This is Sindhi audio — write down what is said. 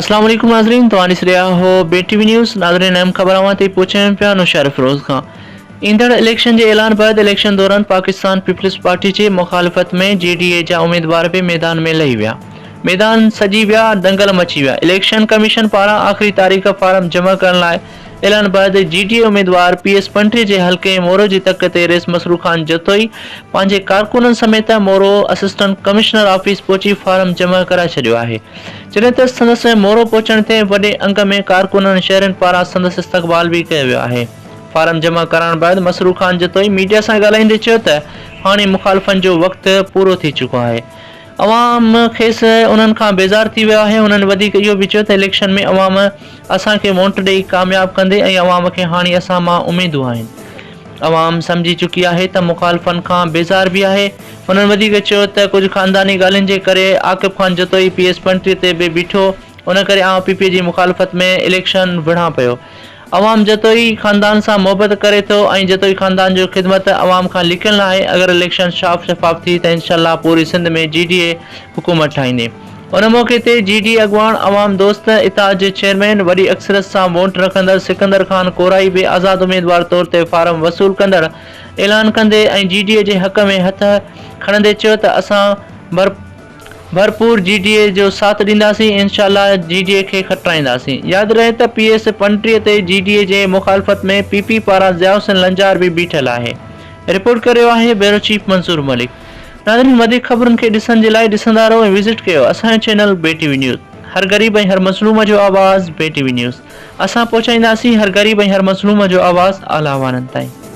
اسلام عليڪم ناظرين توهان ڏسي رهيا هو بي ٽي وي نيوز ناظرين اهم خبر اوهان تائين پهچايون پيا نوشهروفيروز کان ايندڙ اليڪشن جي اعلان بعد اليڪشن دوران پاڪستان پيپلز پارٽي جي مخالفت ۾ جي ڊي اي جا اميدوار به ميدان ۾ لهي ويا ميدان سجي ويا دنگل مچي ويا اليڪشن ڪميشن پاران آخري تاريخ فارم جمع ڪرڻ لاء اعلان بعد جي ڊي اي اميدوار پي ايس پنٽي جي حلقي مورو جي تڪ تي رئيس مسرور خان جتوئي پنهنجي ڪارڪنن سميت مورو اسسٽنٽ ڪمشنر آفيس پهچي فارم جمع ڪرائي ڇڏيو آهي جڏهن ته سندس مورو پهچڻ تي وڏي انگ ۾ ڪارڪنن ۽ شهرين پاران سندس استقبال به ڪيو ويو آهي فارم جمع ڪرائڻ بعد مسرور خان جتوئي ميڊيا سان ڳالهائيندي چيو ته هاڻي مخالفن جو وقت پورو ٿي چڪو آهي عوام کيس انهن کان بيزار ٿي ويو آهي، هنن وڌيڪ اهو به چيو ته اليڪشن ۾ عوام اسان کي وونٽ ڏئي ڪامياب ڪندي ۽ عوام کي هاڻي اسان مان اميدون آهن. عوام سمجهي چڪي آهي ته مخالفن کان بيزار به آهي. هنن وڌيڪ چيو ته ڪجهه خانداني ڳالهين جي ڪري عاقب خان جتوئي پي ايس 35 تي به بيٺو ان ڪري آئون پي پي جي مخالفت ۾ اليڪشن وڙهان پيو. عوام جتوئي خاندان سان محبت ڪري ٿو ۽ جتوئي خاندان جو خدمت عوام کان لڪيل ناهي اگر اليڪشن شاف شفاف ٿي ته انشاء الله پوري سنڌ ۾ جي ڊي اي حڪومت ٺاهيندي ان موقعي تي جي ڊي اي اڳواڻ عوام دوست اتحاد جي چيئرمين وڏي اڪثريت سان وونٽ رکندڙ سڪندر خان ڪورائي به آزاد اميدوار طور تي فارم وصول ڪندڙ اعلان ڪندي ۽ جي ڊي اي جي حق ۾ هٿ کڻندي چيو ته اسان ڀرپور جي ڊي اي جو ساٿ ڏينداسين انشاء الله جي ڊي اي کي کٽرائينداسين ياد رهي ته پي ايس 35 تي جي ڊي اي جي مخالفت ۾ پي پي پاران ضياء حسين لنجار به بيٺل آهي رپورٽ ڪريو آهي بيورو چيف منظور ملڪ ناظرين وڌيڪ خبرن کي ڏسڻ جي لاء ڏسندا رهو ۽ وزٽ ڪيو اسان جو چينل بي ٽي وي نيوز هر غريب ۽ هر مظلوم جو آواز بي ٽي وي نيوز اسان پهچائينداسين هر غريب ۽ هر مظلوم جو آواز اعليٰ وارن تائين.